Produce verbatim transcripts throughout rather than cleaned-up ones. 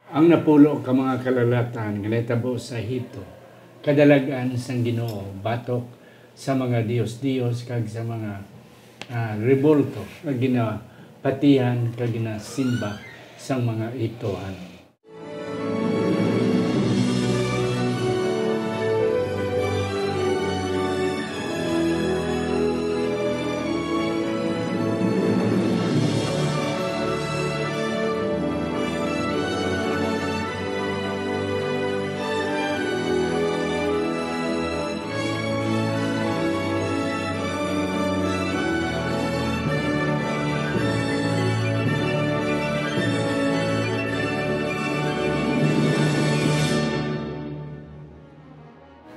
Ang napulo ka mga kalalatan nga nahitabo sa Egipto, kadalag-an sang Ginoo batok sa mga dios-dios kag sa mga, ah, rebulto nga ginapatihan kag ginasimba sang mga Egiptohanon.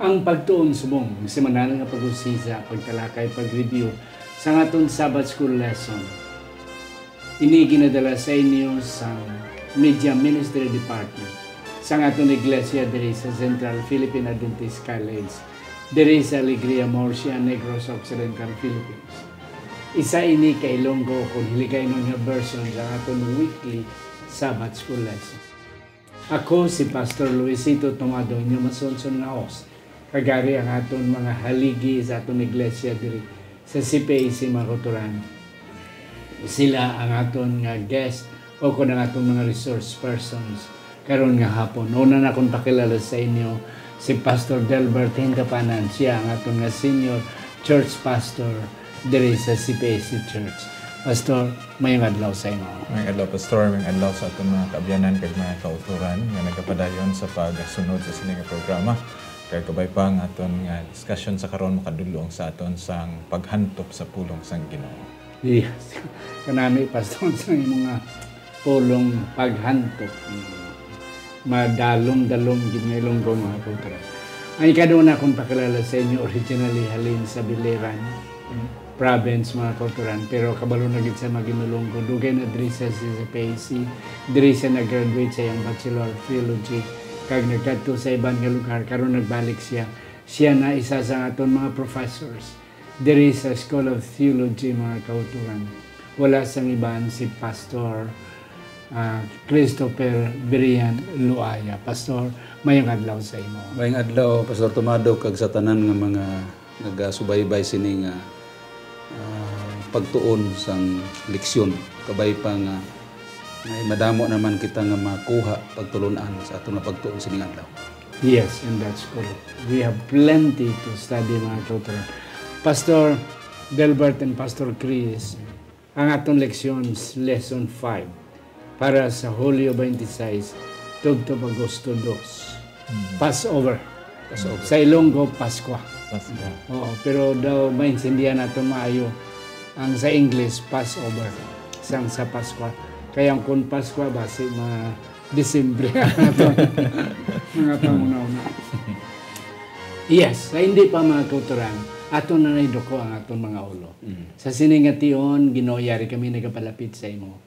Ang pagtuon subong semanal nga pag-usisa, pagtalakay, pag-review sa aton Sabbath School lesson. Ini ginadala sa inyo sa Media Ministry Department sa aton iglesia diri sa Central Philippine Adventist College, diri sa Alegria, Murcia, Negros Occidental, Philippines. Isa ini ka Ilonggo, kung Hiligaynon nga version sa aton weekly Sabbath School lesson. Ako si Pastor Luisito Tomado, inyo masunson nga host. Kagari ang aton mga haligi sa aton iglesia diri sa C P A C, mga kauturan. Sila ang aton nga guest o kon ang aton mga resource persons karon nga hapon. Una na akong pakilala sa inyo si Pastor Delbert Hindapanan. Siya ang aton nga senior church pastor diri sa C P A C Church. Pastor, mayong adlaw sa imo. Mayong adlaw, Pastor. Mayong adlaw sa aton mga kaabyanan kag mga kauturan nga nagapadayon sa pagsunod sa sini nga programa. Kag kabay pa ang aton nga discussion sa karon makadulong sa aton sang paghantop sa pulong sang Ginoo. Yes. Kanami, Pastor, sa imong nga pulong paghantop. Madalom-dalom gid nga Ilonggo, mga kauturan. Ang ikaduna akong pakilala sa inyo, originally halin sa Biliran province, mga kauturan, pero kabalo na gid sa mag-Ilonggo. Dugay na diri sa C P A C, diri siya nag-graduate sa iyang Bachelor of Theology, kag nagkadto sa iban nga lugar. Karon nagbalik siya. Siya na isa sa aton mga professors diri sa School of Theology, mga kauturan. Wala sang iban si Pastor, ah, Christopher Brian Luaya. Pastor, mayong adlaw sa imo. Mayong adlaw, Pastor Tomado, kag sa tanan nga mga nagasubaybay sini nga, ah, pagtuon sang leksyon. Kabay pa nga may madamo naman kita nga makuha pagtulon-an sa aton nga pagtuon sining adlaw. Yes, and that's correct. We have plenty to study, mga kauturan. Pastor Delbert and Pastor Chris, ang aton leksyon, lesson five, para sa Hulyo twenty-six, tubtob Agosto dos. Mm. Passover. Passover. Sa Ilonggo, Paskwa. Paskwa. Oo, pero daw maintindihan nato maayo ang sa English, Passover, sang sa Paskwa. Kaya kung Paskwa, basi ma-, Disyembre ang aton mga panghunahuna. Yes, sa hindi pa, mga kauturan, aton na naiduko ang aton mga ulo. Mm. Sa sini nga tion, Ginoo, yari kami nagapalapit sa imo,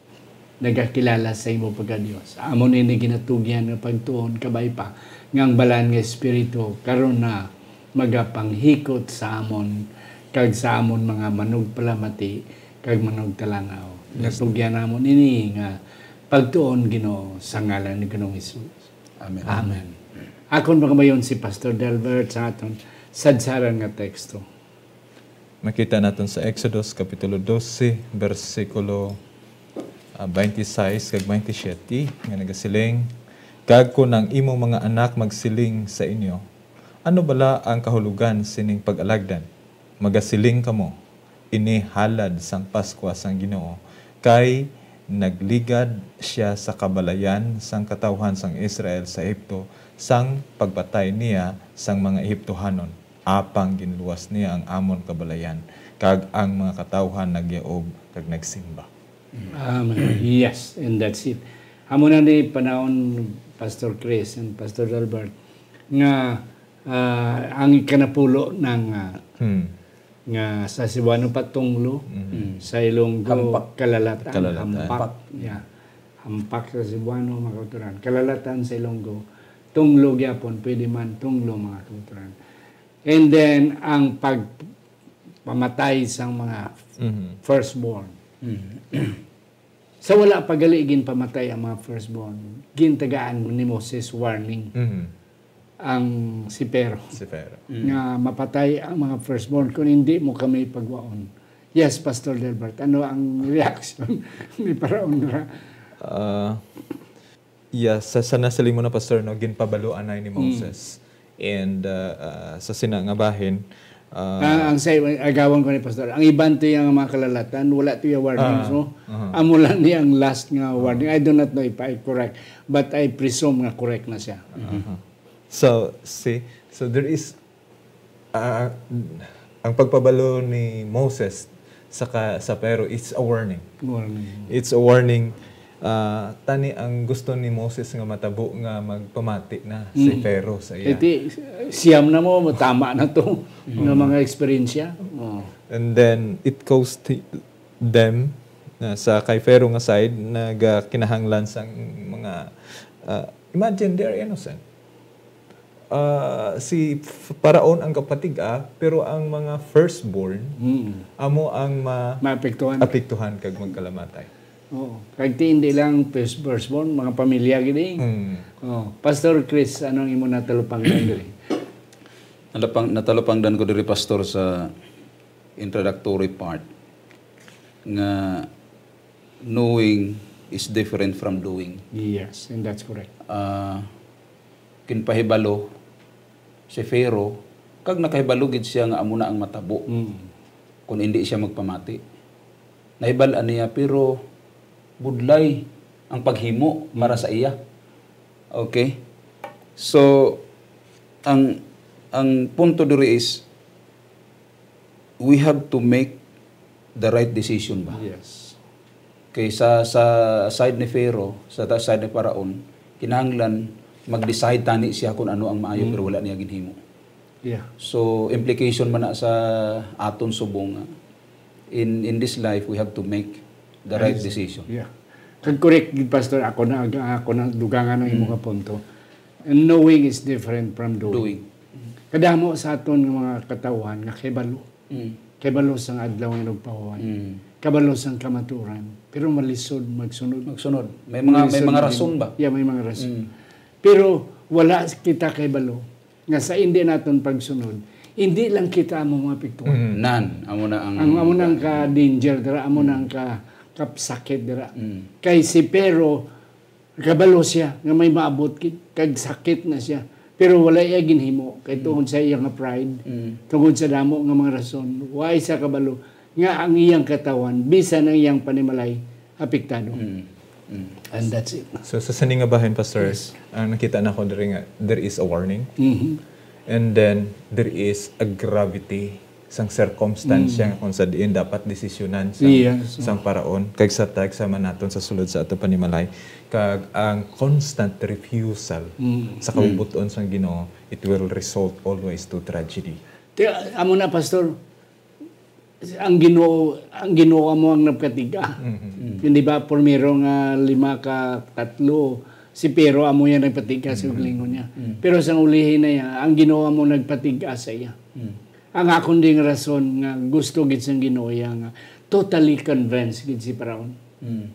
nagakilala sa imo pagka-Dios. Amo ini ginatugyan nga pagtuon, kabay pa, nga ang Balaan nga Espiritu karon na magapanghikot sa amon kag sa amon mga manugpalamati kag manugtalanaw. Yes, Ginatugyan namon ini nga pagtuon, Ginoo, sa ngalan ni Ginoong Hesus. Amen. Amen. Akon pagkamayon si Pastor Delbert sa aton sadsaran nga teksto. Makita naton sa Exodus Kapitulo dose, bersikulo, ah, twenty-six kag twenty-siyete, nga nagasiling, "Kag kon ang imong mga anak magsiling sa inyo, 'Ano bala ang kahulogan sining pag-alagdan?' Magasiling kamo, 'Ini halad sang Paskwa sang Ginoo, kay nagligad sia sa kabalayan sang katawuhan sang Israel sa Egipto, sang pagpatay niya sang mga Egiptohanon, apang ginluwas niya ang amon kabalayan, kag ang mga katawuhan nagyaob kag nagsimba.'" Amen. Yes, and that's it. Amo na ni panahon, Pastor Chris and Pastor Albert, nga, ah, ang ikanapulo ng, ah, Hmm. nga sa Cebuano pa tunglo, Mm. sa Ilonggo, Hampak. Kalalatan, Kalalatan. Hampak. Hampak. Yeah. Hampak sa Cebuano, mga kauturan. Kalalatan sa Ilonggo, tunglo gyapon, pwede man tunglo, mga kauturan. And then, ang pagpamatay sang mga Mhm. firstborn. Mm. Sa wala pa gali ginpamatay ang mga firstborn, gintagaan ni Moses warning Mhm. ang si Pharaoh Si Pharaoh. nga mapatay ang mga firstborn kung hindi mo kami pagwaon. Yes, Pastor Delbert, ano ang reaction ni Pharaoh nga Ah, yeah, sa, sa nasiling mo na, Pastor, no, ginpabaluan na ni Moses. And uh, uh, sa sina nga bahin, uh, Ah, ang sa agawan ko ni Pastor, ang iban to yung mga kalalatan, wala to yung warning. Ah, So, aha. amo lang ni ang last nga warning. I do not know if I correct, but I presume nga correct na siya. Aha. So, see, so there is, ah, ang pagpabalo ni Moses sa ka, sa Pharaoh, it's a warning. Warning. It's a warning. Ah, tani ang gusto ni Moses nga matabo nga magpamati na si Mm. Pharaoh sa iya. Iti, siyam na mo, matama na to nga mga eksperyensya. Oh. And then it caused them na sa kay Pharaoh nga side nagakinahanglan sang mga, ah, imagine, they are innocent. Ah, si F- Paraon ang kapatig-a, pero ang mga firstborn Mm. amo ang ma Maapektuhan. apektuhan kag magkalamatay. Oo. Kag ti hindi lang first firstborn, mga pamilya gid eh. Mm. Oh, Pastor Chris, anong imo natalupangdan diri? Natalupang, natalupangdan ko diri, Pastor, sa introductory part nga knowing is different from doing. Yes, and that's correct. Ah, kinpahibalo si Pharaoh, kag nakahibalo gid siya nga amo na ang matabo Mm. kung hindi siya magpamati. Nahibal-an niya, pero budlay ang paghimo para sa iya. Okay? So, ang ang punto diri is, we have to make the right decision ba? Yes. Kay sa, sa side ni Pharaoh, sa ta- side ni Paraon, kinahanglan mag-decide tani siya kung ano ang maayo, pero wala niya ginhimo. Yeah. So, implication man na sa aton subong nga, in in this life, we have to make the right decision. Yeah. Kag correct gid, Pastor, ako na ako na dugangan ang imo nga punto. And knowing is different from doing. Doing. Kadamo sa aton nga mga katawhan nga kay balo. Mm. Kay balo sang adlaw nga nagpahuway. Mm. Kabalo sang kamaturan. Pero malisod magsunod. Magsunod. May mga may Malisod mga magin- rason ba? Yeah, may mga rason. Mm. Pero wala kita kay balo nga sa hindi naton pagsunod, hindi lang kita ang mga apektuhan. Mm. Nan, amo na ang Ang amo na ang ka-danger dira, amo na ang ka kapsakit dira. Mm. Kay si Pharaoh, kabalo siya nga may maabot gid, kag sakit na siya. Pero wala iya ginhimo kay tungod sa iya nga pride, Mm. tungod sa damo nga mga rason, wa siya kabalo nga ang iyang katawhan, bisan ang iyang panimalay, apektado. Mm. Mm. And that's it. So sa sini nga bahin, Pastor, Yes. ang nakita nako diri nga there is a warning, Mhm. and then there is a gravity sang sirkumstansya nga kung sa diin dapat desisyonan sang, Yes. sang Paraon kag sa tagsa man naton sa sulod sa ato panimalay, kag ang constant refusal Mm. sa kabubut-on sang Ginoo, it will result always to tragedy. Ti amo na, Pastor, ang Ginoo, ang Ginoo amo ang nagpatiga. Hindi ba, primero nga lima ka tatlo, si Pharaoh amo yan nagpatiga sa ugalingon niya. Pero sa ulihi na iya, ang Ginoo amo nagpatiga sa iya. Ang akon ding rason nga gusto gid sang Ginoo iya nga totally convinced gid si Paraon. Mm.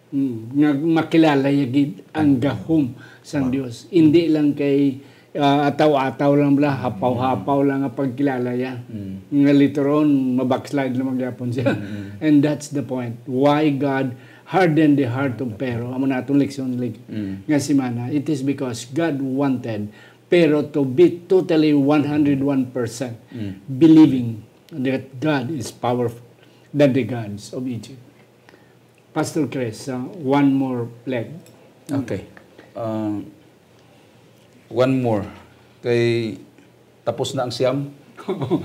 Mm, nga makilala ya gid ang gahom sang Dios. Hindi lang kay ah, ataw-ataw lang bala, hapaw-hapaw lang ang pagkilala ya. Nga later on, mabackslide naman gyapon siya. And that's the point. Why God hardened the heart of Pharaoh? Amo na atong leksyon lig- nga semana. It is because God wanted Pharaoh to be totally one hundred one percent believing that God is powerful than the gods of Egypt. Pastor Chris, uh, one more leg. Okay. Uh, one more. Kay tapos na ang siyam.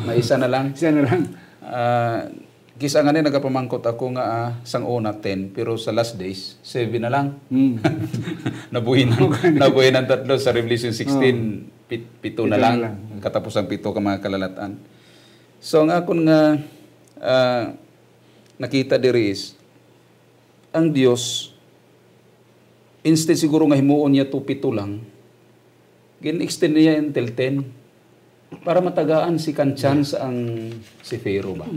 May isa na lang. Isa na lang. Ah, kisa nga ni nagapamangkot ako nga ah, sang una ten, pero sa last days, seven na lang. Mm. Nabuhinan, nabuhinan tatlo sa Revelation sixteen, pit, pito na Pito na lang. lang. Katapos ang pito ka mga kalalatan. So ang akon nga ah, nakita diri is ang Dios, instead siguro nga himuon niya to pito lang, gin-extend niya until ten para matagaan si kan chance ang si Pharaoh ba?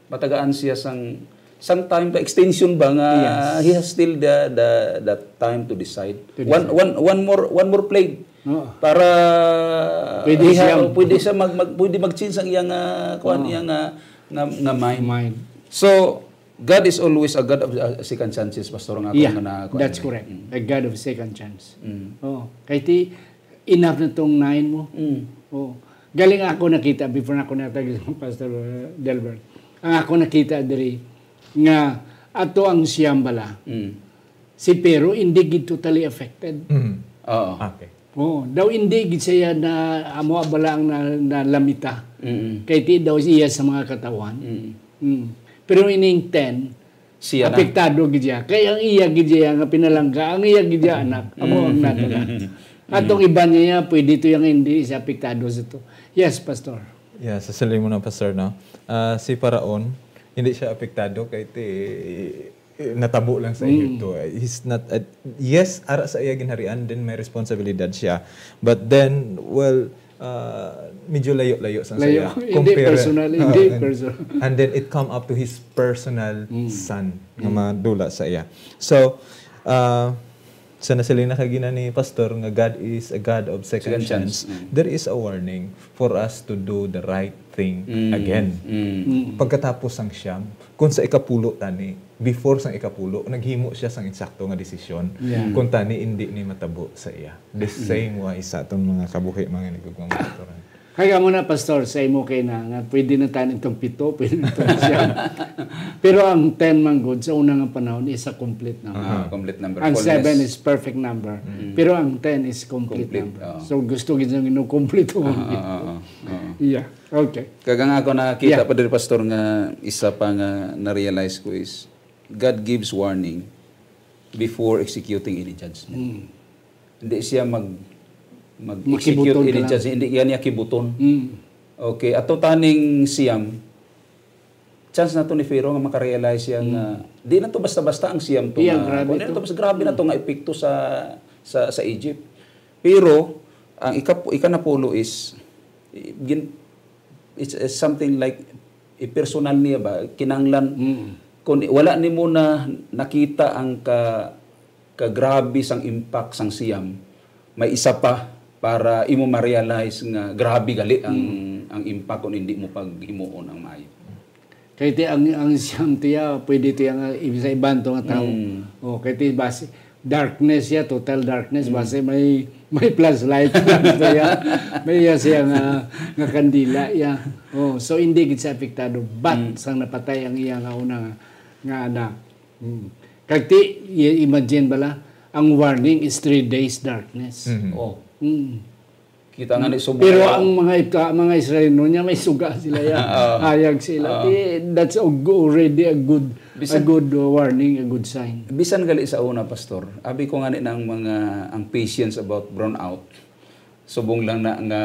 Matagaan siya sang sang time pa extension ba nga Yes. he has still the the the time to decide. To One decide. one one more one more plague. Oo. Para Pwede he ha- siya. pwede siya mag, mag pwede mag-change ang iyang ah, kuan, Oo. iyang ah, nga, nga mind. Mind. So God is always a God of uh, second chances, Pastor, nga ako Yeah, nga na- kuan that's eh. correct. Mm. A God of second chance. Mm. Oh, kay ti enough na tong nine mo. Mm. Oh. Galing ako nakita before na ako natag Pastor uh, Delbert. Ang ako nakita diri nga ato ang siyam bala. Mm. Si Pero hindi gid totally affected. Mhm. Oo. Okay. Oh, daw hindi gid siya na amo bala ang na, na lamita. Mm. Kay ti daw iya sa mga katawan. Mm. Mm. Pero ining ten, Siya na. apektado gid siya. Kay ang iya gid siya nga pinalangga, ang iya gid siya anak, amo ang nadala. Atong iban niya, pwede to yang hindi siya apektado sa to. Yes, Pastor. Yeah, sa siling mo na, Pastor, no? Ah, si Paraon, hindi siya apektado kay ti natabo lang sa Mm. Ehipto. He's not, uh, yes, ara sa iya ginharian, then may responsibilidad siya. But then, well, uh, medyo layo-layo sa Layo. saya. Hindi personal, hindi and, personal. and then it come up to his personal Mm. son nga madula sa iya. So, uh, sa nasiling na kagina ni Pastor nga God is a God of second, Second chance. chance, Mm. there is a warning for us to do the right thing Mm. again. Mm. Mm. Pagkatapos sang siyam, kung sa ikapulo tani, before sang ikapulo, naghimo siya sang insakto nga desisyon. Yeah. Kung tani, hindi ni matabo sa iya. The same way sa atong mga kabuhi, mga inigugmang mga turan. Kaya mo na, Pastor, sa imo kay na, nga pwede na tayo nitong pito, pwede na itong siyam. Pero ang ten man gud sa una nga panahon is a complete number. Ah, complete number. Ang Fullness. seven is perfect number. Pero ang ten is complete, Complete, number. Oo. So gusto gid yung inukompleto. Ah, ah, ah, ah, ah. Yeah. Okay. Kagang ako nakita Yeah. pa diri, Pastor, nga isa pa nga na-realize ko is God gives warning before executing any judgment. Mm. Hindi siya mag mag-execute Makibuton ka any lang. judgment, hindi yan niya kibuton. Mm. Okay, ato taning siyam, chance na to ni Pharaoh nga makarealize siya nga di na to basta-basta ang siyam to Yeah, nga, grabe kuwan, di na to. to basta, grabe na to nga epekto sa sa sa Egypt. Pero ang ika ikanapulo is gin, it's, it's something like i-personal niya ba kinanglan Mm. kung wala nimo na nakita ang ka kagrabe sang impact sang siyam, may isa pa para imo ma-realize nga grabe gali ang ang impact kung hindi mo paghimuon ang maayo. Kay ti ang ang siyam tiya, pwede tiya nga ibi sa iban to nga tao. Mm. Oh, kay ti basi darkness ya, total darkness, basi may may flashlight ya. May iya siya nga nga kandila ya. Oh, so hindi gid siya apektado. But sang napatay ang iya nga una nga, nga anak. Mm. Kag ti i- imagine bala, ang warning is three days darkness. Mhm. Oh, Mm. kita nga ni subong Pero kayo. Ang mga ito, mga Israelino niya may suga sila ya. Oo. Hayag sila. Oo. Ti, that's a, already a good a Bisan- good uh, warning, a good sign. Bisan gali sa una, Pastor, abi ko nga ni ang mga ang patience about brownout. Subong lang na nga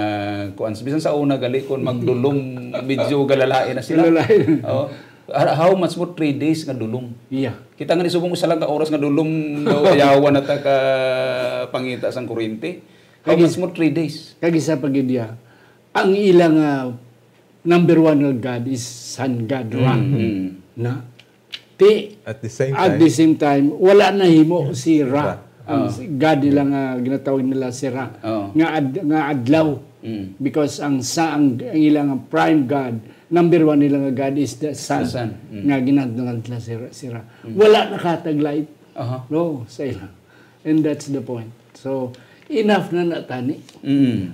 kuan, bisan sa una gali kung magdulom, medyo galalain na sila. Galalain. Oh. Ar- How much more three days nga dulom? Yeah. Kita nga ni subong usa lang ka oras nga dulom daw yawan na ta ka pangita sang kuryente. How Kag- much more three days? Kag isa pa gid ya, ang ilang ah, number one nga God is Sun God Ra. Mm. Na ti At the same at time, the same time wala na himo si Ra. Ra. Ang Ah. God nila nga ginatawag nila si Ra. Oh. Nga ad, nga adlaw. Mm. Because ang sa ang, ang ilang prime God, number one nila nga God is the sun. The sun. Mm. Nga ginatawag nila si Ra. Si Ra. Wala nakatag light. Aha. No, sa ila. And that's the point. So, enough na natani. Mm.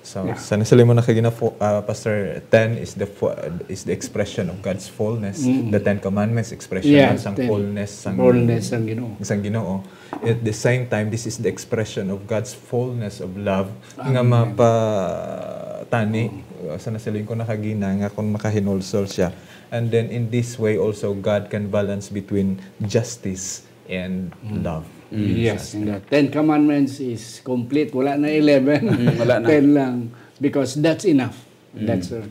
So, sa nasiling mo na kagina, fo- uh, Pastor, ten is the fo- is the expression of God's fullness. Mm. The Ten Commandments expression Yeah, sang ten. Fullness sang Fullness sang Ginoo. sang Ginoo. At the same time, this is the expression of God's fullness of love nga Amen. mapatani uh, sa nasiling ko na kagina nga kung makahinulsol siya. And then in this way also, God can balance between justice and love. Yes, and the Ten Commandments is complete. Wala na eleven. Mm, wala na. Ten lang. Because that's enough. That's all.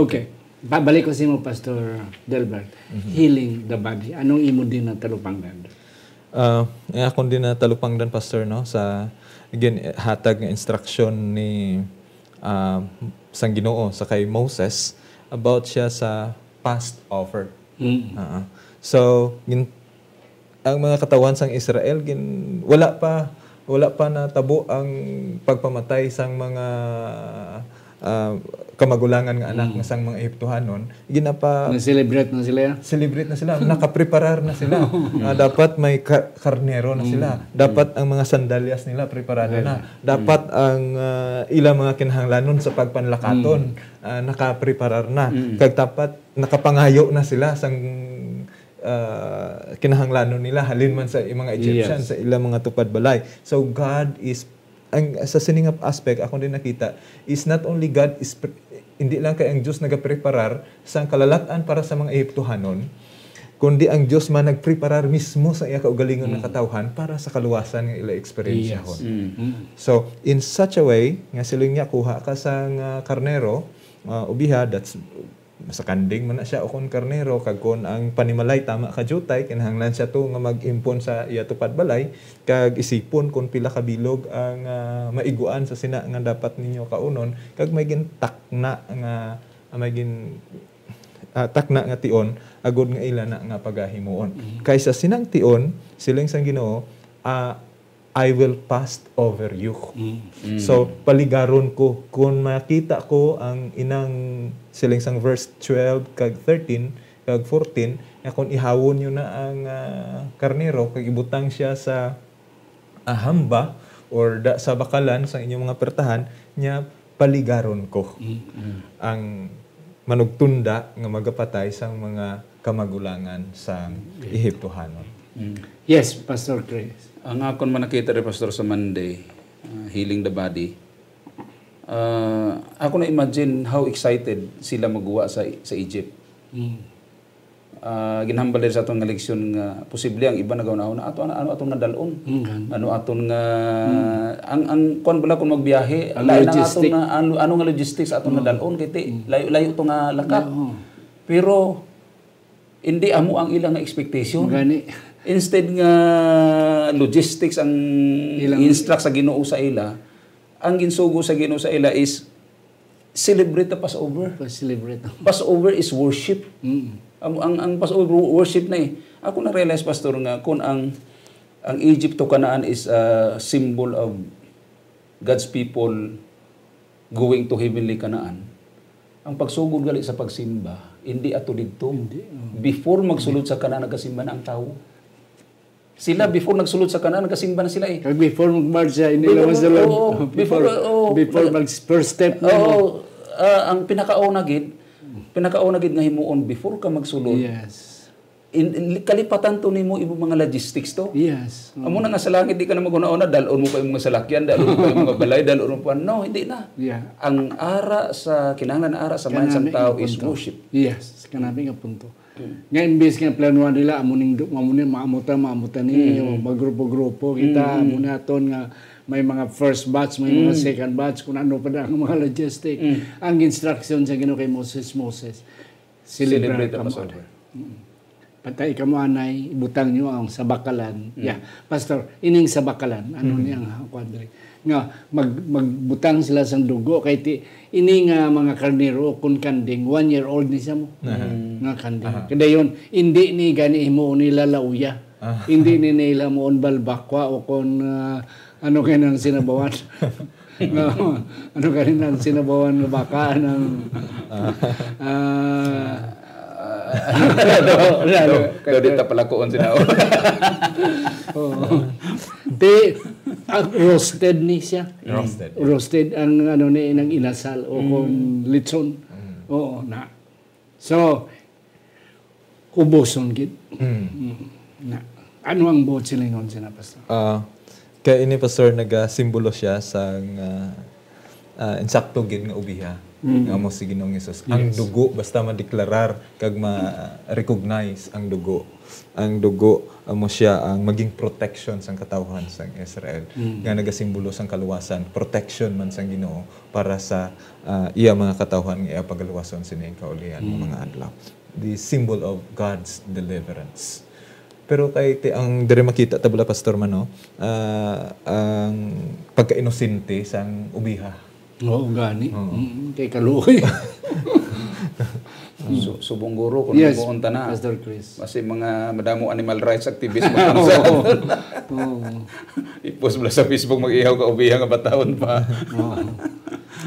Okay. Pabalik ko sa imo, Pastor Delbert. Healing the body. Anong imo din ang talupangdan? Ah, eh, akon din na talupangdan, Pastor, no, sa gin hatag nga instruction ni ah, sang Ginoo sa kay Moses about siya sa Passover. Mm. Ah, So, gin-, ang mga katawhan sang Israel, gin-, wala pa, wala pa natabo ang pagpamatay sang mga, ah, kamagulangan nga anak Mm. nga sang mga Ehiptohanon, ginapa- Na-celebrate na sila, ya? Celebrate na sila, nakapreparar na sila. Nga dapat may ka-, karnero na Mm. sila. Mm. Dapat ang mga sandalyas nila preparado Yeah. na. Dapat Mm. ang, ah, ilang mga kinahanglanon sa pagpanlakaton, Mm. ah, nakapreparar na. Mm. Kag dapat nakapangayo na sila sang, ah, kinahanglanon nila halin man sa mga Egyptian, Yes. sa ilang mga tupad balay. So, God is, ang, sa sini nga aspect, akong din nakita, is not only God is pre-, hindi lang kay ang Diyos nagapreparar sang kalalat-an para sa mga Ehiptohanon, kundi ang Diyos man nagpreparar mismo sa iya kaugalingon nga Mm. katawhan para sa kaluwasan nga ila eksperensyahon. Yes. Mm. Mm. So, in such a way, nga siling niya, kuha ka sang karnero, ah, ubiha, that's, sa kanding man na siya, o kon karnero, kag kon ang panimalay tama ka diutay, kinahanglan siya to nga mag-impon sa iya tupad balay, kag isipon kon pila ka bilog ang, ah, maiguan sa sina nga dapat ninyo kaunon, kag may gintakna nga, ah, may gin-, ah, takna nga tion, agod nga ila na nga pagahimuon. Mhm. Kay sa sinang tion, siling sang Ginoo, ah, "I will pass over you." Mm. Mm. So, paligaron ko. Kung makita ko ang inang, siling sang verse twelve kag thirteen, kag fourteen, nga kung ihawon nyo na ang, ah, karnero, kag ibutang siya sa, ah, hamba, or da-, sa bakalan sa inyong mga pertahan, niya paligaron ko Mm. ang manugtunda nga magapatay sang mga kamagulangan sang Mm. Ehiptohanon. Mm. Yes, Pastor Chris. Ang akon man nakita rin, Pastor, sa Monday, ah, healing the body, ah, ako na-imagine how excited sila maguwa sa, sa Egypt. Mm. Ah, ginhambal din sa aton nga leksyon nga posible ang iba nagauna-una, ato, ano, ano aton nga dalon? Mm, gani. Ano aton nga, Mm. ang, ang, kuwan bala kung magbiyahe, Ang lain ang aton logistic. nga, ano, ano nga logistics aton nga Mm. dalon, kay ti, Mm. layo-layo to nga laka. Oo. Pero, hindi amo ang ilang expectation. Gani. Instead nga logistics ang Ilang instruct sa Ginoo sa ila, ang ginsugo sa Ginoo sa ila is celebrate the Passover. Pa-celebrate. Passover is worship. Mm. Ang, ang, ang Passover wo-, worship na eh. Ako na-realize, Pastor, nga kung ang, ang Egypt to Canaan is a symbol of God's people going to heavenly Canaan, ang pagsugod gali sa pagsimba, hindi ato didto. Hindi, oh. Before magsulod sa Canaan, nagasimba na ang tawo. Sila, before nagsulod sa Canaan, nagasimba na sila eh. Kag before mag-march siya, hindi Before lang mag-, masulod. oo, before, Before, oo. before mag-, first step na Oo, mo. ah, ang pinakauna gid, pinakauna gid nga himuon before ka magsulod. Yes. In, in, kalipatan to nimo imong mga logistics to. Yes. Amo na nga sa langit, di ka na maghuna-huna, dalon mo pa imong mga salakyan, dalon mo pa imong mga balay, dalon mo pa. No, hindi na. Yeah. Ang ara sa, kinahanglan ara sa mind sang Kanami tao nga is punto. worship. Yes, kanami nga punto. Mm. Nga imbis nga planuhan nila, amo ning du-, amo ni, maamo ta, maamo ta ni, Mm. o magrupo-grupo kita, Mm. amo naton nga may mga first batch, may mga Mm. second batch, kung ano pa na ang mga logistic. Mm. Ang instruction sa Ginoo kay Moses, "Moses, Celebrate celebrate the ka mo." Passover. Mm. Patay ka mo, anay, ibutang nyo ang sabakalan. Mm. Yeah. Pastor, ining sabakalan, ano Mm. ni ang kuwan diri? Nga, mag-, magbutang sila sang dugo, kay ti, ini nga mga karnero, kung kanding, one year old ni siya mo. Aha. Mm. Nga kanding. Aha. Kadayon, hindi ni gani himuon nila lauya. Ah. Hindi ni nila mo balbakwa o kung, ah, ano kay nang sinabawan. No, ano kay nang sinabawan nga baka nang, Ah. ah, Daw, daw di ta palakuon sila. Oo. Di, ah, roasted ni siya. Roasted. Roasted ang ano ni, nang inasal o Mm. kung lechon. Mm. Oo, na. So, ubuson gid. Mm. Mm. Na. Ano ang buot silingon sina, Pastor? Ah, kay ini, Pastor, nagasimbolo siya sa nga, ah, insakto gid nga ubiha Mm. nga amo si Ginoong Jesus. Ang Yes. dugo, basta madeklarar kag ma-recognize ang dugo. Ang dugo, amo siya ang maging protection sang katawhan sang Israel, Mm. nga nagasimbolo sang kaluwasan, protection man sang Ginoo para sa, ah, iya mga katawhan nga iya pagaluwason sining kaulihan nga Mm. mga adlaw. The symbol of God's deliverance. Pero kay ti-, ang diri makita ta bala, Pastor, man, no? Ah, ang pagkainosente sang ubiha. Oo, gani. Oo. Mm, kay kaluoy. Su-, subong guro kung Yes, himuon ta na. Pastor Chris. Kasi mga madamo animal rights activists mo sa Oo. i-post mo lang sa Facebook, mag-ihaw ka ubiha nga batahon pa. Oo.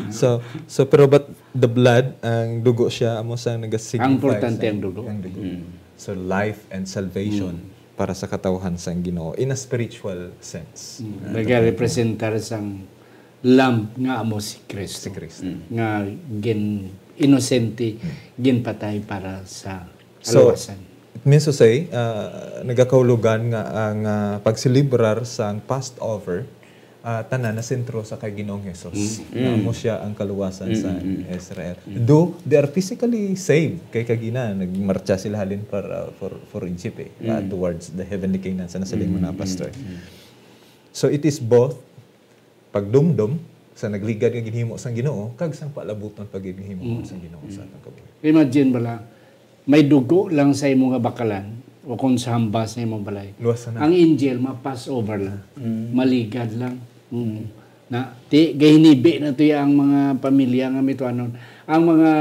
So, so pero but the blood, ang dugo siya, amo sang nagasignify Ang importante sa- ang dugo. ang dugo. Mm. So life and salvation para sa katawhan sang Ginoo in a spiritual sense. Nagarepresentar sang lamb nga amo si Kristo. Si Kristo. Mm. Nga gin inosente, ginpatay para sa So, kaluwasan. It means to say, ah, nagakahulugan nga ang ah, pagselebrar sang Passover, ah, tanan nasentro sa kay Ginoong Jesus. Mm. Nga amo siya ang kaluwasan sa Mm, mm, mm. Israel. Though they are physically saved, kay kagina nagmarcha sila halin para for for Egypt eh, ah, Mm. towards the heavenly Canaan sa nasiling mo na, Mm, Pastor. mm, mm. So it is both pagdumdom sa nagligad nga ginhimo sang Ginoo kag sang palabuton pa gid nga himuon Mm. sang Ginoo sa atong kabuhi. Imagine bala, may dugo lang sa imo nga bakalan o kung sa hambas sa imong balay. Luwas na. Ang angel, ma-pass over lang. Mm. Maligad lang. Mm. Na, ti, gahinibi na to ya ang mga pamilya nga mituanon. Ang mga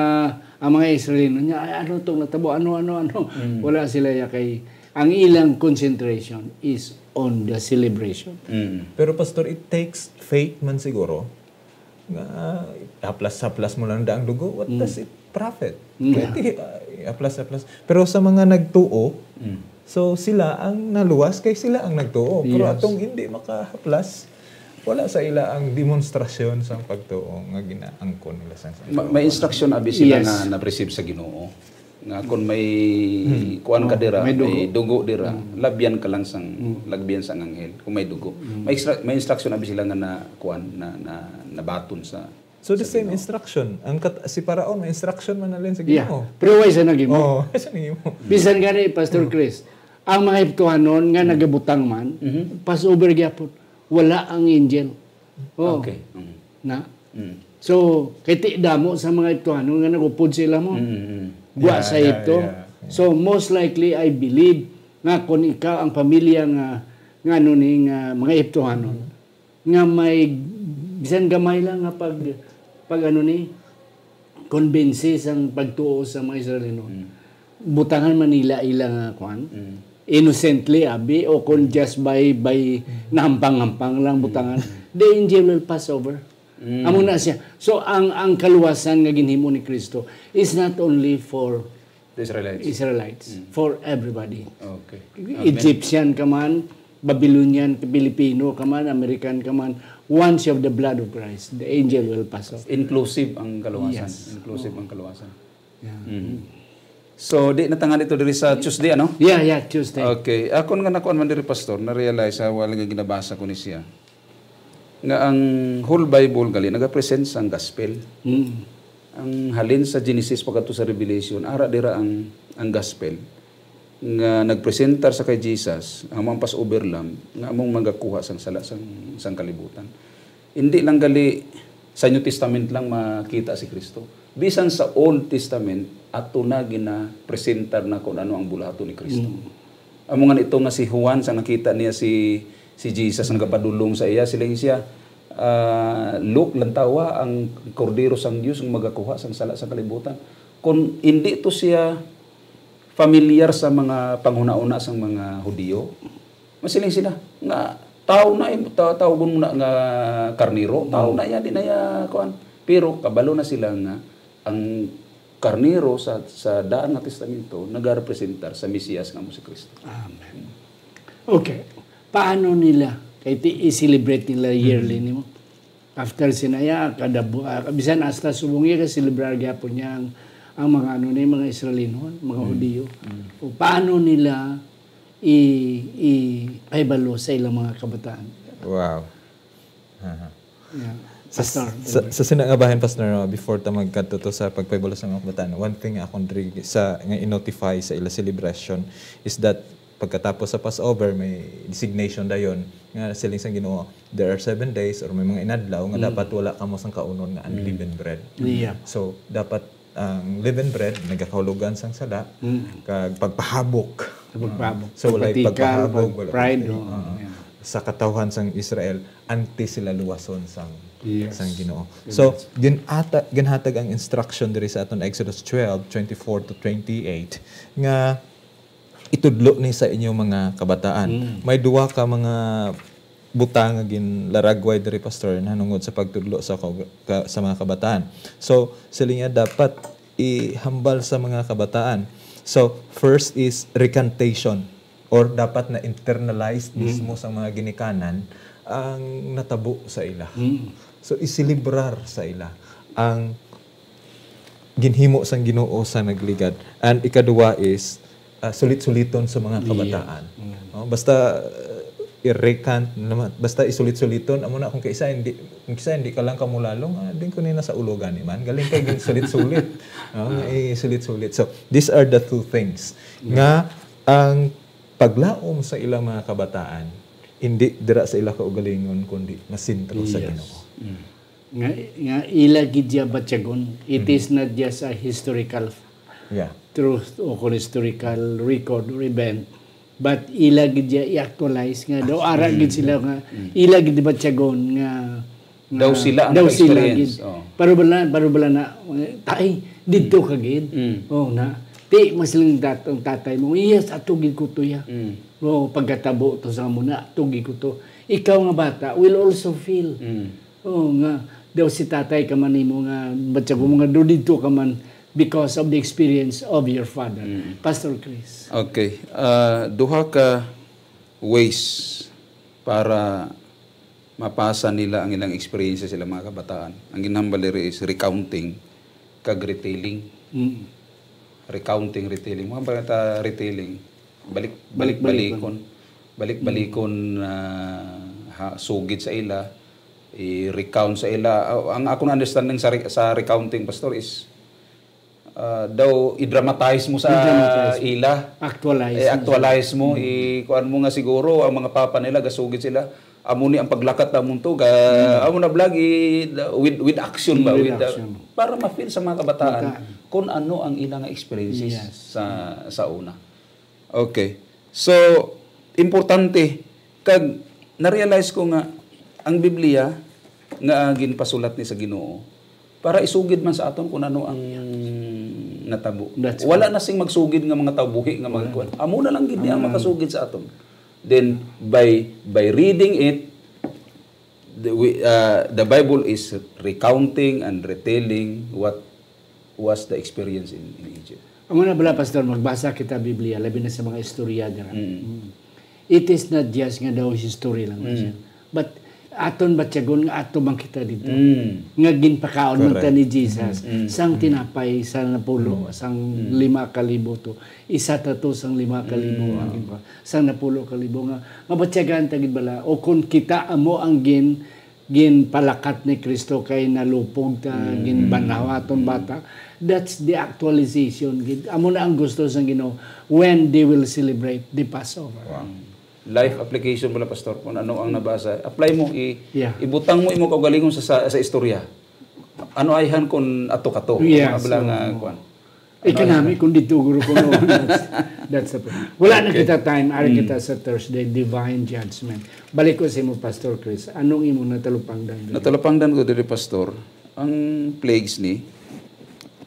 ang mga Israelino niya, "Ay, ano tong natabo? Ano, ano, ano?" Mm. Wala sila ya kay ang ilang concentration is on the celebration. Mm. Pero Pastor, it takes faith man siguro nga haplas-haplas mo lang daang dugo. What Mm. does it profit? Mm. Kaya ti, ah, haplas-haplas. Pero sa mga nagtuo, Mm. so sila ang naluwas kay sila ang nagtuo. Pero Yes. atong hindi makahaplas, wala sa ila ang demonstrasyon sang pagtuo nga ginaangkon nila sa Ma- may instruction abi sila Yes. nga na-receive sa Ginoo. Nga kung may Hmm. kuan ka Oh, dira, may dugo. may dugo dira, labyan ka lang sang Hmm. lagbian sang anghel kung may dugo. May extra, may instruction abi sila nga na kuan na, na nabaton sa So the sa same Ginoo. Instruction. Ang kat- si Paraon, may instruction man nalin sa Yeah. Ginoo. Pero why sa nagimo? Oo, sa nimo. Bisan gani, Pastor Chris, ang mga Eptohanon nga nagabutang man, Mhm. Passover gyapon, wala ang angel. Oh. Okay. Mm. Na. Mm. So, kay ti damo sa mga Eptohanon nga nagupod sila mo. Mm, mm. Buwa Yeah, sa yeah, Epto. Yeah. So, most likely, I believe nga kung ikaw ang pamilya nga nga ano ni nga mga Eptohanon nga may bisan gamay lang nga pag pag ano ni konbinsi sang pagtuo sa mga Israelino. Mm. Butangan man nila ila nga kwan. Mm. Innocently, abi, o kung just by by nahampang-hampang lang butangan, the angel will pass over. Mm. Amo na siya. So ang ang kaluwasan nga ginhimo ni Kristo is not only for The Israelites. Israelites, Mm. for everybody. Okay. Amen. Egyptian ka man, Babylonian, Pilipino ka man, American ka man, once you have the blood of Christ, the angel will pass off. Inclusive ang kaluwasan. Yes. Inclusive ang kaluwasan. Yeah. Mm. So, di na tanga dito diri sa Tuesday, ano? Yeah, yeah, Tuesday. Okay. Akon nga nakuan man diri, Pastor, na-realize sa wala nga ginabasa ko ni siya. Nga ang whole Bible gali nagapresent sang gospel. Mm. Ang halin sa Genesis pagkadto sa Revelation, ara dira ang ang gospel nga nagpresentar sa kay Jesus, ang mga Passover lamb, nga among magakuha sang sala sang sang kalibutan. Hindi lang gali sa New Testament lang makita si Kristo. Bisan sa Old Testament, ato na ginapresentar na kung ano ang bulato ni Kristo. Mm. Amo nga ito nga si Juan, sa nakita niya si si Jesus nagapadulong sa iya, siling siya, ah, "Look, lantawa ang Kordero sang Dios nga magakuha sang sala sa kalibutan." Kung hindi to siya familiar sa mga panghuna-una sang mga Hudiyo, masiling sila nga, "Tawo na, im- ta- tawgon mo na nga karnero, tawo na yan, di na ya, kuan." Pero kabalo na sila nga ang karnero sa sa Daan nga Testamento nagarepresentar sa Mesiyas nga amo si Kristo. Amen. Okay. Paano nila? Kay ti i-celebrate nila yearly nimo. After sinaya, kada bu- ah, bisan hasta subong iya, ka-celebrar gyapon niya ang, ang mga ano ni mga Israelino, mga Hudiyo. O paano nila i ipahibalo sa ilang mga kabataan? Wow. Aha. Yeah. Sa, Pastor. sa, sa sina nga bahin, Pastor, no, before ta magkadto to sa pagpahibalo sa mga kabataan, one thing akong diri sa nga i-notify sa ila celebration is that pagkatapos sa Passover, may designation dayon nga siling sang Ginoo, there are seven days or may mga inadlaw nga dapat wala kamo sang kaunon nga unleavened bread. Yeah. So dapat ang leavened bread nagakahulugan sang sala kag pagpahabok. Sa pagpahabok. So walay Pagpatikal, pagpahabok, pag- wala pride, pagpatikal. oh, Oo. Yeah. Sa katawhan sang Israel antes sila luwason sang Yes. Sang Ginoo. So, ginata-, ginhatag ang instruction diri sa aton Exodus twelve, twenty-four to twenty-eight, nga itudlo ni sa inyo mga kabataan. Mm. May duwa ka mga butang nga ginlaragway diri, Pastor, nahanungod sa pagtudlo sa kag-, ka-, sa mga kabataan. So, sila nga dapat ihambal sa mga kabataan. So, first is recantation, or dapat na-internalize Mm. mismo sa mga ginikanan ang natabo sa ila. Mm. So, iselebrar sa ila ang ginhimo sang Ginoo sa nagligad. And ikaduwa is, ah, sulit-suliton sa mga Iya. kabataan. Mm. No? Basta, uh, i-recant naman, basta isulit-suliton, amo na kung kaisa hindi, kung kaisa hindi ka lang kamulalong, ah, din ko nina sa ulo gani man. Galing kay sulit-sulit. No? Isulit-sulit. So, these are the two things Mm. nga ang paglaom sa ilang mga kabataan, hindi dira sa ila kaugalingon, kundi masentro sa Yes. Ginoo. Mm. Nga, nga ila gid siya batyagon. It Mm. is not just a historical Yeah. truth o kung historical record or event, but ila gid siya i-actualize nga daw ara gid sila nga Mm. ila gid batyagon nga, nga Daw sila ang daw sila naka-experience. gid. Oh. Pero bala, pero bala na, tay, didto ka gid. Mm. Oh, na. Ti, mas lang dat-, ang tatay mo, "Yes, ato gid ko to ya." Mm. Oh, pagkatabo to sa amo na, ato gid ko to. Ikaw nga bata will also feel. Mm. Oh, nga daw si tatay ka man nimo nga batyagon mo nga do didto ka man because of the experience of your father. Mm. Pastor Chris. Okay. Ah, duha ka ways para mapasa nila ang ilang experiences sa ilang mga kabataan. Ang ginhambal diri is recounting kag retelling. Mm. Recounting, retelling. Mga ba ta retelling? Balik, Balik-balikon. balik-balikon. Balik-balikon, ah, ha, sugid sa ila, i-recount sa ila. Ah, ang akong understanding sa re-, sa recounting, Pastor, is, ah, daw i-dramatize mo sa I-dramatize. ila. Actualize Eh, mo. actualize mo, Mm. i-, kuan mo nga siguro, ang mga papa nila, gasugid sila. Amo ni ang paglakat namon to, ga-, Mm. amo na vlog, i-, with, with action ba? With With, uh, action. para ma-feel sa mga kabataan Kabataan. kung ano ang ilang experiences Yes. sa, sa una. Okay. So, importante, kag na-realize ko nga ang Biblia nga ginpasulat ni sa Ginoo para isugid man sa aton kung ano ang natabo. That's Wala correct. na sing magsugid nga mga tawo buhi nga mga Wala. kuwan. Amo na lang gid niya ang Wala. makasugid sa aton. Then, by, by reading it, the, we, uh, the Bible is recounting and retelling what was the experience in, in Egypt. Amo na bala, Pastor, magbasa kita Biblia, labi na sa mga istorya dira. Mm. Mm. It is not just nga daw history lang na Mm. siya. But aton batyagon nga ato man kita dito. Mm. Nga ginpakaon man ta Correct. ni Jesus, Mm. sang Mm. tinapay, sang napulo, Mm. sang Mm. lima ka libo to. Isa ta to sang lima ka libo Mm. ang ginpa-, sang napulo ka libo nga mabatyagan ta gid bala. O kung kita amo ang gin-, ginpalakat ni Kristo kay nalupog ta, Mm. ginbanhaw aton Mm. bata. That's the actualization gid. Amo na ang gusto sang Ginoo when they will celebrate the Passover. Wow. Life application bala, Pastor, kung ano ang nabasa. Apply mo, i-, Yeah. ibutang mo imo kaugalingon sa, sa, sa istorya. Ano ayhan kung ato kato? Yes, Mga bala nga, oo. kuwan. Eh, Ano kanami ayhan? kung dito, guro ko, no, that's, that's the point. Wala na Okay. kita time. Ari Mm. kita sa Thursday, Divine Judgment. Balik ko sa imo, Pastor Chris. Anong imo natalupangdan dito? Natalupangdan ko diri, Pastor, ang plagues ni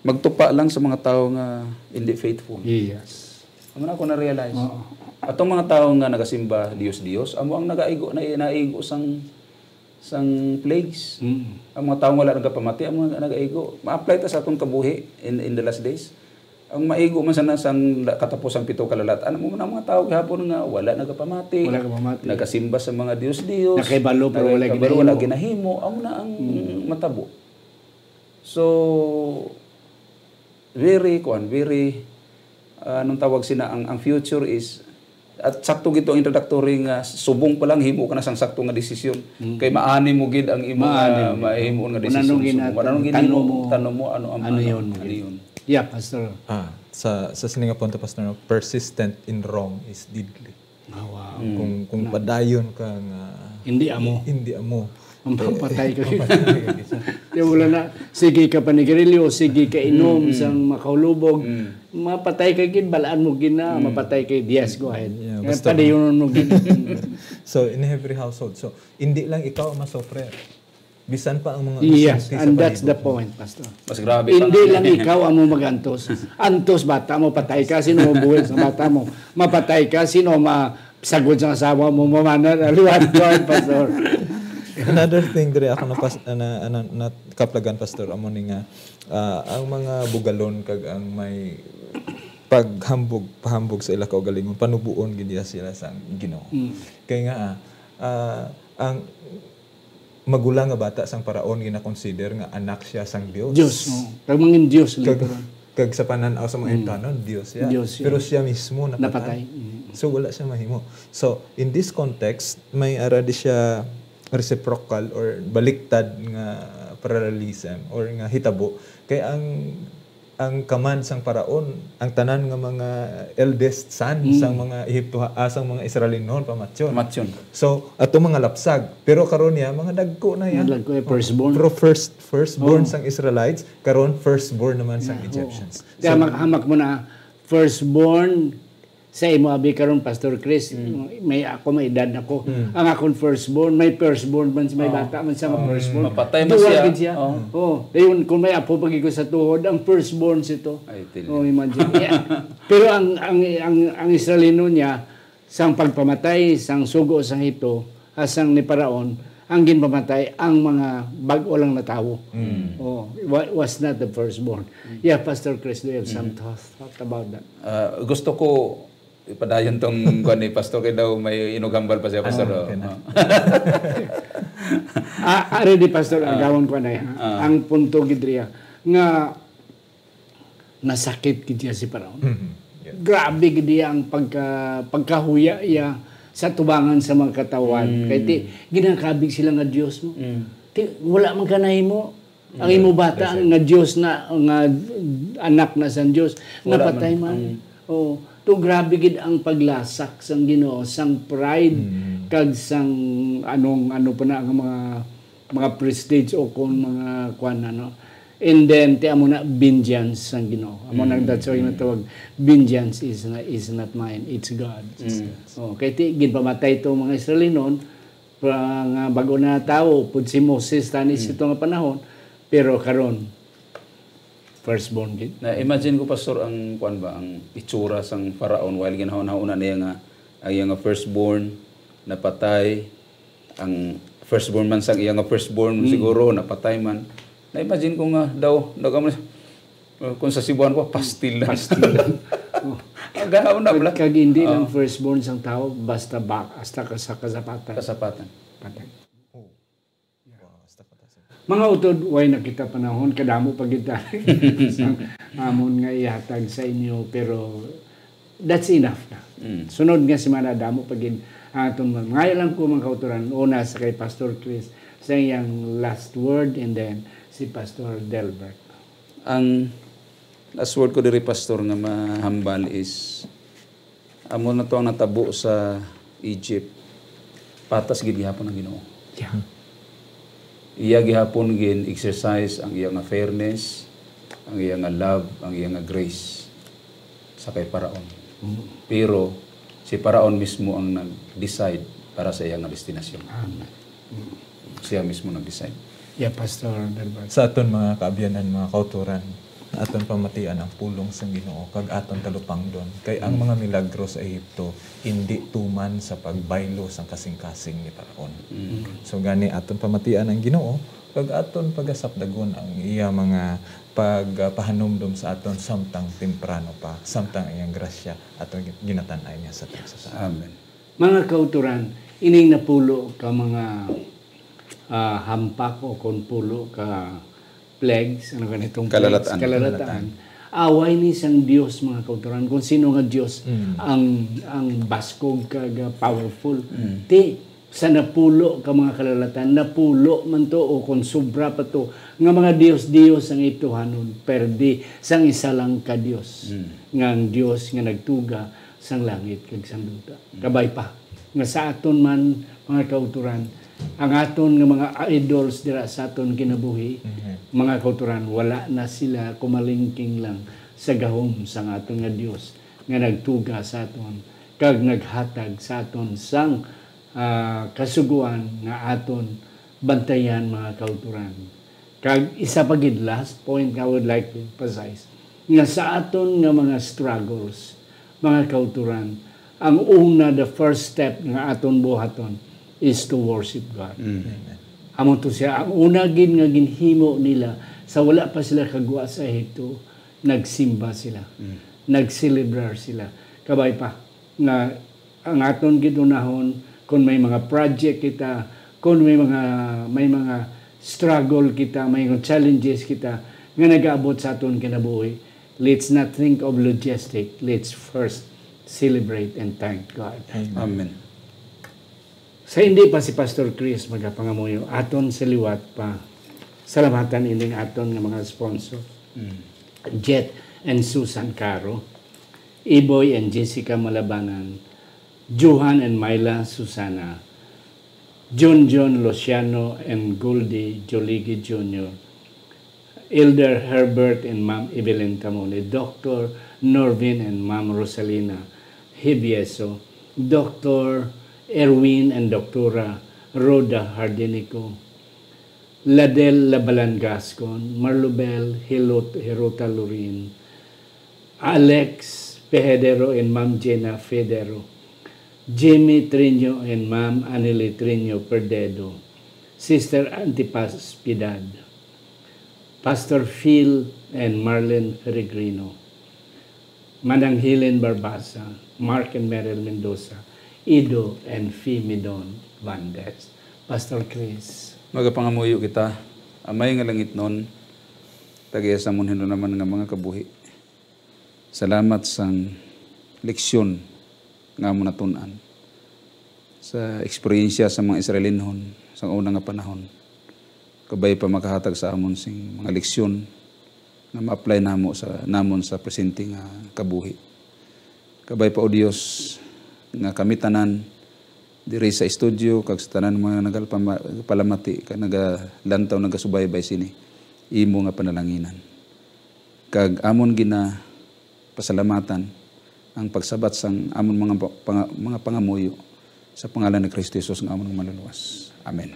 magtupa lang sa mga tao nga hindi faithful. Yes. Amo na ako na-realize. Oo. Atong mga tao nga nagasimba, Dios, Dios, amo ang nagaigo, na, naigo sang, sang plagues. Mm. Ang mga tao nga wala nagapamati, amo ang nagaigo. Ma-apply ta sa atong kabuhi in, in the last days. Ang maigo man sana sang la-, katapos ang pito ka lalatan, amo na ang mga tao gihapon nga wala nagapamati, Wala nagapamati. nagasimba sa mga Dios-Dios, Nakahibalo, pero wala nakahibalo, wala ginahimo. ginahimo. Amo na ang Mm. matabo. So, very, kuan, very, ah, anong tawag sina, ang, ang future is, at sakto gid to ang introductory nga subong pa lang himo ka na sang sakto nga desisyon. Mm. Kay maani mo gid ang imo Maani nga, mo gid. mahimo nga Kung desisyon. anong Subong. ginatan-, Kung anong ginhimo, tanong mo, tanong mo ang ano ano, yun mo ano gid. yun. Yeah, Pastor. Ah, sa, sa sini nga punto, Pastor, no, persistent in wrong is deadly. Ah, wow. Mm. Kung, kung Na- padayon ka nga Hindi amo. hindi amo. Ang Eh, papatay ka. papatay ka. Di, wala na. Sige ka panigarilyo, sige ka inom Mm, mm. sang makahulubog. Mm. Mapatay ka gid, balaan mo gid na, Mm. mapatay ka, yes, go ahead. Yeah, Kaya basta padayonon mo gid. So, in every household. So, hindi lang ikaw ang masuffer. Bisan pa ang mga Yes, inosente sa and that's the palibot mo. Point, Pastor. Mas grabe pa Hindi nga. Lang ikaw ang mo mag-antos. Antos bata mo, patay ka, sino mo buhay sa bata mo? Mapatay ka, sino ma sagod sa asawa mo, mamana na liwat ko, Pastor. Another thing diri ako na, pas, na, na, na kaplagan, Pastor, amo ni nga ah, ang mga bugalon kag ang may paghambog pahambog sa ila kaugalingon, panubuon gid niya sila sa Ginoo. Kay nga ah, ah, ang magulang nga bata sang paraon ginakonsider nga anak siya sang Dios. Diyos, oh. Kag mangin Diyos, Kag, literal. Kag sa pananaw sa mga Ginikanan, Dios siya. Diyos siya. Pero siya mismo napatay. Napatay. Mm. So wala siya mahimo. So in this context, may ara di siya reciprocal or baliktad nga parallelism or nga hitabo kay ang ang command sang paraon, ang tanan nga mga eldest son sang mga Ehipto, ah, sang mga Israelinon pamatyon. Pamatyon. So ato mga lapsag, pero karon niya mga dagko na yan. Mga dagko, eh, firstborn. Pero first firstborn sang Israelites, karon firstborn naman sang Egyptians. Kaya hamak, hamak mo na firstborn sa imo abi karon, Pastor Chris. May ako, may edad na ko. Ang akon firstborn, may firstborn man, may bata man sa mga firstborn. Mapatay man Duwa siya. Gid siya. Oh. Oh, dayon kung may apo pag ko sa tuhod, ang firstborn sito. Ay, tili. Oh, imagine. Yeah. Pero ang ang ang ang Israelino niya sang pagpamatay sang sugo sang Hito, ah, sang ni Paraon, ang ginpamatay ang mga bag-o lang na tawo. Oh, wa- was not the firstborn. Yeah, Pastor Chris, do you have some thoughts, thought about that? Ah, gusto ko ipadayon tong kuan ni Pastor kay daw may inughambal pa siya, Pastor. Ah, Oh, okay na. ah. Ah, ari di, Pastor, agawon ko na, ha? Ang punto gid riya nga nasakit gid siya si Paraon. Grabe gid iya ang pagka, pagkahuya iya sa tubangan sa mga katawhan. Kay ti, ginakabig sila nga Dios, no? Ti, wala man ka nahimo. Ang imo bata nga Dios na, nga anak na sang Dios, Wala napatay man. Man. Oh, to grabe gid ang paglasak sang Ginoo, sang pride kag sang anong ano pa na ang mga mga prestige o kung mga kuan ano. And then ti amo na vengeance sang Ginoo. Amo na that's why natawag vengeance is na, is not mine, it's God. Oh, kay ti ginpamatay to mga Israelinon pa, nga bag-o na tawo pud si Moses tani sito nga panahon, pero karon firstborn gid. Na imagine ko, Pastor, ang kuan ba, ang itsura sang Faraon while ginahuna-huna niya nga ang iya nga firstborn napatay, ang firstborn man sang iya nga firstborn siguro napatay man. Na imagine ko nga daw nagamo uh, kung sa Cebuano ko, pastilan. Pastilan. Ang ganaw na bala. Kag hindi lang firstborn sang tawo, basta ba, hasta ka sa kasapatan. Kasapatan. Patay. Mga utod, way na kita panahon, kadamo pa gid tayo sa amon nga ihatag sa inyo, pero that's enough na. Sunod nga semana, damo pa gid ang aton man. Ngayo lang ko, mga kautoran, una sa kay Pastor Chris, sa iyang last word, and then si Pastor Delbert. Ang last word ko diri, Pastor, nga mahambal is amo na to ang natabo sa Egypt. Patas gid gihapon ang Ginoo. Yeah. Iya gihapon gin-exercise ang iya nga fairness, ang iya nga love, ang iya nga grace sa kay Paraon. Pero si Paraon mismo ang nag-decide para sa iya nga destinasyon. Siya mismo nag-decide. Yeah, Pastor Delbert. Sa aton mga kaabyanan, mga kautoran, aton pamatian ang pulong sang Ginoo kag aton talupangdon, kay ang mga milagro sa Ehipto indi tuman sa pagbaylo sang kasing-kasing ni Paraon. So gani aton pamatian ang Ginoo kag aton pagasapdagon ang iya mga pagpahanumdom sa aton samtang temprano pa, samtang iyang grasya aton ginatan-ay niya sa aton sa Amen. Mga kautoran, ining napulo ka mga ah, hampak o kon pulo ka plagues, ano ganitong plagues, Kalalatan. Kalalatan. Away ni sang Dios, mga kautoran, kung sino nga Dios ang ang baskog kag ah, powerful. Ti sa napulo ka mga kalalatan, napulo man to o kon sobra pa to nga mga dios-dios ang ituhanon, perdi sang isa lang ka Dios, nga ang Dios nga nagtuga sang langit kag sang duta. Kabay pa nga sa aton man, mga kautoran, ang aton nga mga idols dira sa aton kinabuhi, mga kautoran, wala na sila kumalingking lang sa gahom sang aton nga Dios nga nagtuga sa aton kag naghatag sa aton sang ah, kasugoan nga aton bantayan, mga kauturan. Kag isa pa gid, last point nga I would like to emphasize, nga sa aton nga mga struggles, mga kauturan, ang una, the first step nga aton buhaton is to worship God. Amo to siya, ang una gid nga ginhimo nila sa wala pa sila kagwa sa Ehipto, nagsimba sila, nagselebrar sila. Kabay pa nga ang aton gid unahon, kung may mga project kita, kung may mga, may mga struggle kita, may mga challenges kita nga nag-aabot sa aton kinabuhi, let's not think of logistic. Let's first celebrate and thank God. Amen. Sa hindi pa si Pastor Chris magapangamuyo, aton sa liwat pa salamatan ining aton nga mga sponsor. Jet and Susan Caro, Iboy and Jessica Malabanan, Johan and Myla Susana, John John Luciano and Goldie Joligi Junior, Elder Herbert and Ma'am Evelyn Tamone, Doctor Norvin and Ma'am Rosalina Hibieso, Doctor Erwin and Doctora Rhoda Hardinico, Ladel Labalan Gascon, Marlubel Hilot-, Hirota Lorin, Alex Pehedero and Ma'am Jenna Federo, Jimmy Triño and Ma'am Anely Triño Perdedo, Sister Antipas Piedad, Pastor Phil and Marlene Peregrino, Manang Helen Barbasa, Mark and Meryl Mendoza, Ido and Fimidon Bandes. Pastor Chris. Magapangamuyo kita, Amay nga langitnon, tagiya sa amon hinulunaman nga mga kabuhi. Salamat sang leksyon nga amon natun-an sa eksperyensya sa mga Israelinhon sa una nga panahon. Kabay pa makahatag sa amon sing mga leksyon nga ma-apply namo sa, namon sa presente nga kabuhi. Kabay pa, O Dios, nga kami tanan diri sa estudyo kag sa tanan mga nagalpama-, palamati kag nagalantaw, nagasubaybay sini, imo nga panalanginan. Kag amon ginapasalamatan ang pagsabat sang amon mga pa-, panga-, mga pangamuyo sa pangalan ni Cristo Jesus nga amon nga Manluluwas. Amen.